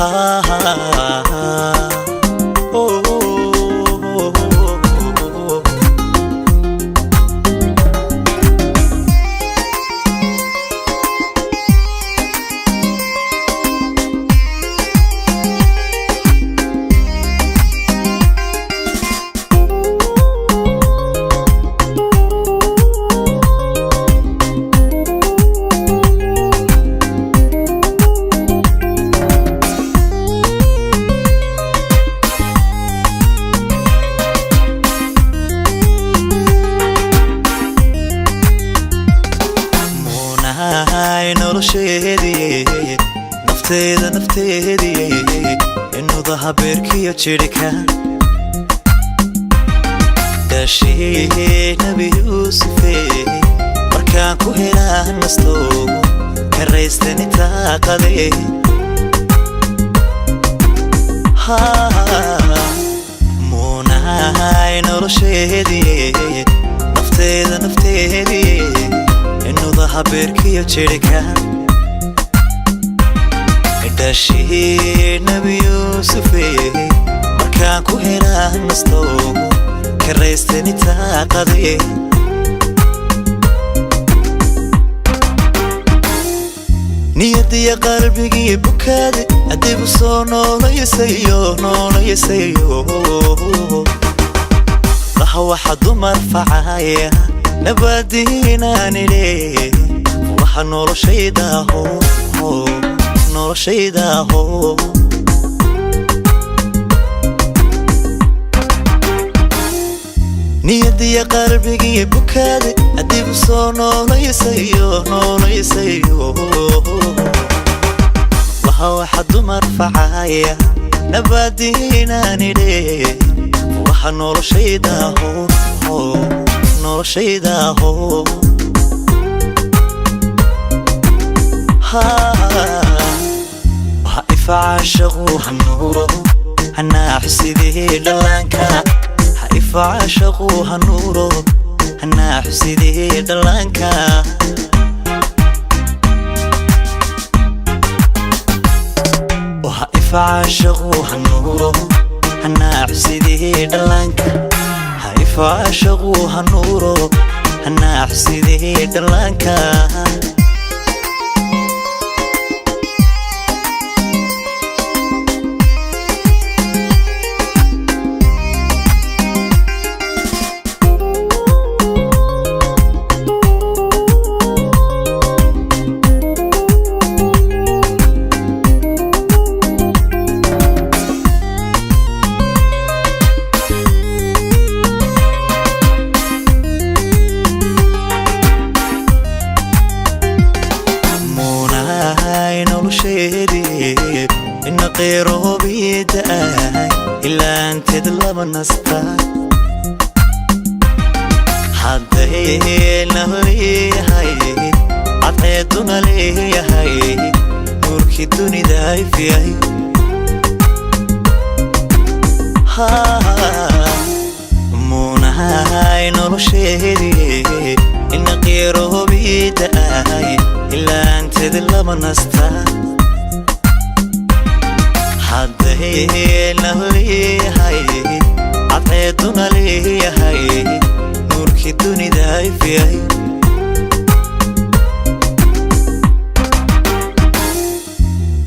Oh, oh, oh, oh. Muunahay nolosheedii, nafteeda nafteedii, inuda habeerkiyo jidhka dhashii Nabi Yuusufe. Markaan ku helaa nasto, karaystani taaqade. Muunahay nolosheedii, nafteeda nafteedii, inuda habeerkiyo jidhka dhashii Nabi Yuusufe. Markaan ku helaa nasto, karaystani taaqade. Niyadiya qalbigii bukaade adigu soo noolaysayo, noolaysayo. Laha waxa dumar facaya nabadiinaanidhe, waxa noloshaydaho, noloshaydaho. Niyadiya qalbigii bukaade adigu soo noolaysayo, noolaysayo. Laha waxa dumar facaya nabadiinaanidhe, waxa noloshaydaho, noloshaydaho. Ha ifacaashaqu hanuuro, hanaaxsidii dhallaanka. Ha ifacaashaqu hanuuro, hanaaxsidii dhallaanka. Ha ifacaashaqu hanuuro, hanaaxsidii dhallaanka. Ha ifacaashaqu hanuuro, hanaaxsidii dhallaanka. Muunahay nolosheedii, ina qeyroobidaay ilaanteed lama nasta. Hadday leeyahay cadceeduna leeyahay, nuurkii dunida ifyay. Muunahay nolosheedii, ina qeyroobidaay ilaanteed lama nasta. Hadday leeyahay cadceeduna leeyahay, nuurkii dunida ifyay.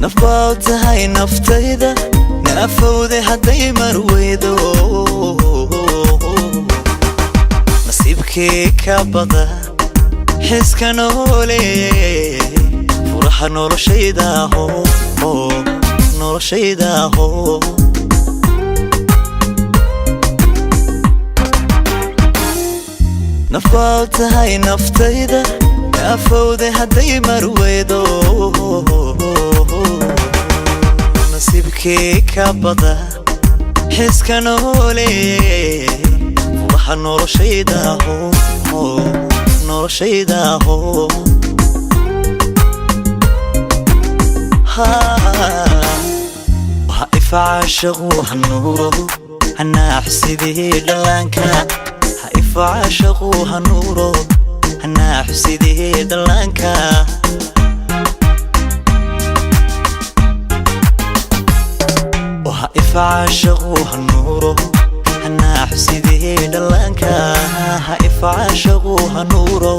Naf baa u tahay naftayda, naafowde hadday marweydo, nasiibkii ka bada xiska noole, furaha noloshaydaho, noloshaydaho. Naf baa u tahay naftayda, naafowde hadday marweydo, nasiibkii ka bada xiska noole, furaha noloshaydaho, noloshaydaho. Ha ifacaashaqu hanuuro, hanaaxsidii dhallaanka. Ha ifacaashaqu hanuuro, hanaaxsidii dhallaanka. Ifcaashaqu hanuuro, hanaaxo sidii dhallaanka. Ha ifcaashaqu hanuuro,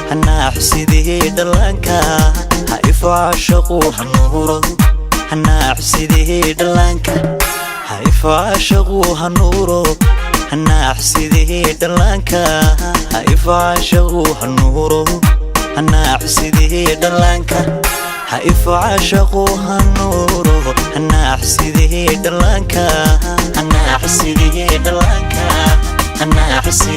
hanaaxo sidii dhallaanka. Ha ifcaashaqu hanuuro, hanaaxo sidii dhallaanka. Ha ifcaashaqu hanuuro, hanaaxo sidii dhallaanka. Ha ifcaashaqu hanuuro, hanaaxo sidii dhallaanka. Ha ifcaashaqu hanuuro, hanaaxo sidii dhallaanka. Hanaaxo sidii dhallaanka. Hanaaxo sidii